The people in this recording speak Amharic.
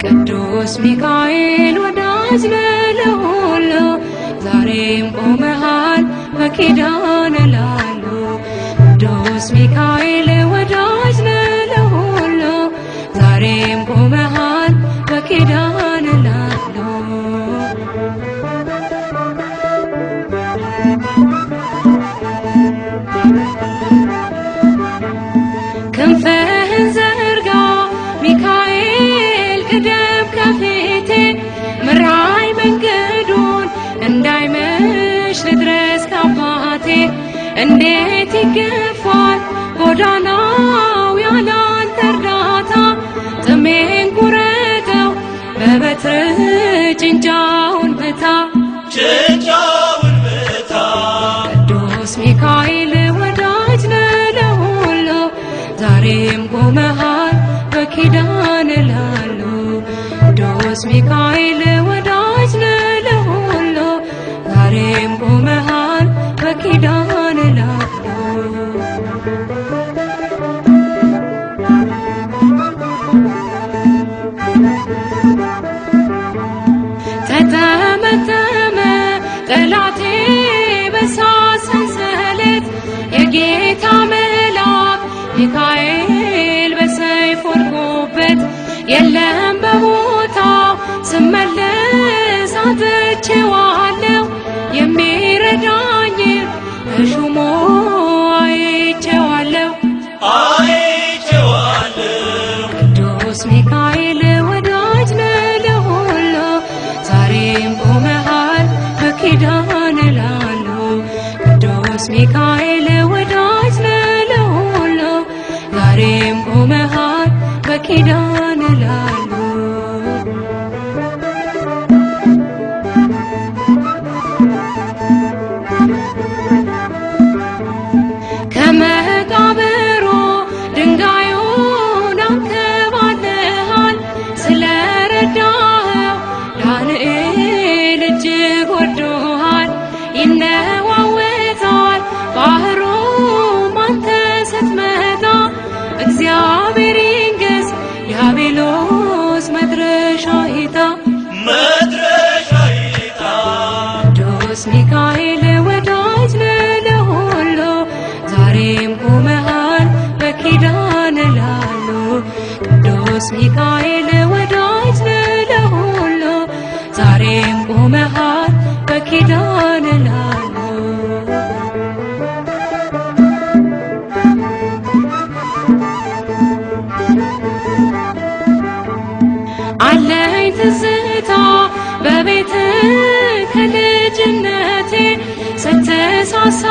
ቅዱስ ሚካኤል ወዳጅ ነህ ለሁሉ፣ ዛሬም ቆመሃል በኪዳን ላሉ። ቅዱስ ሚካኤል ወዳጅ ነህ ለሁሉ፣ ዛሬም ቆመሃል በኪዳን ላሉ። ክንፍህን ዘርጋ ሚካኤል ቅደም ከፊቴ፣ ምራኝ መንገዱን እንዳይመሽ ልድረስ ከአባቴ። እንዴት ይገፋል ጎዳናው ያላንተ እርዳታ፣ ጥሜን ቁረጠው በበትርህ ጭንጫውን ብታ። ጭንጫውን ምታ። ቅዱስ ሚካኤል ወዳጅ ነህ ለሁሉ፣ ዛሬም ቆመሃል በኪዳን ላሉ። ቅዱስ ሚካኤል ወዳጅ ነህ ለሁሉ፣ ዛሬም ቆመሃል በኪዳን ላሉ። ተጠመጠመ ጠላቴ በእሳት ሰንሰለት፣ የጌታ መልአክ ሚካኤል በሰይፍ ወድቆበት። የለም በቦታው ስመለስ አጥቼዋለሁ፣ የሚረዳኝ ተሹሞ አይቼዋለሁ። አይቼዋለሁ። ቅዱስ ሚካኤል ወዳጅ ነህ ለሁሉ፣ ዛሬም ቆመሃል በኪዳን ላሉ። ቅዱስ ሚካኤል ወዳጅ ነህ ለሁሉ፣ ዛሬም ቆመሃል በኪዳን ላሉ። ከመቃብሩ ድንጋዩን አንከባለሃል፣ ስለረዳኸው ዳንኤል እጅግ ወዶሃል። ይነዋወጣል ባህሩ አንተ ስትመጣ፣ እግዚአብሔር ይንገስ ዲያብሎስ መድረሻ ይጣ። መድረሻ ይጣ። ቅዱስ ሚካኤል ወዳጅ ነህ ለሁሉ፣ ዛሬም ቆመሃል በኪዳን ላሉ። ቅዱስ ሚካኤል ወዳጅ ነህ ለሁሉ፣ ዛሬም ቆመሃል በኪዳን ላሉ። አለኝ ትዝታ በቤት ከልጅነቴ ስትሳሳ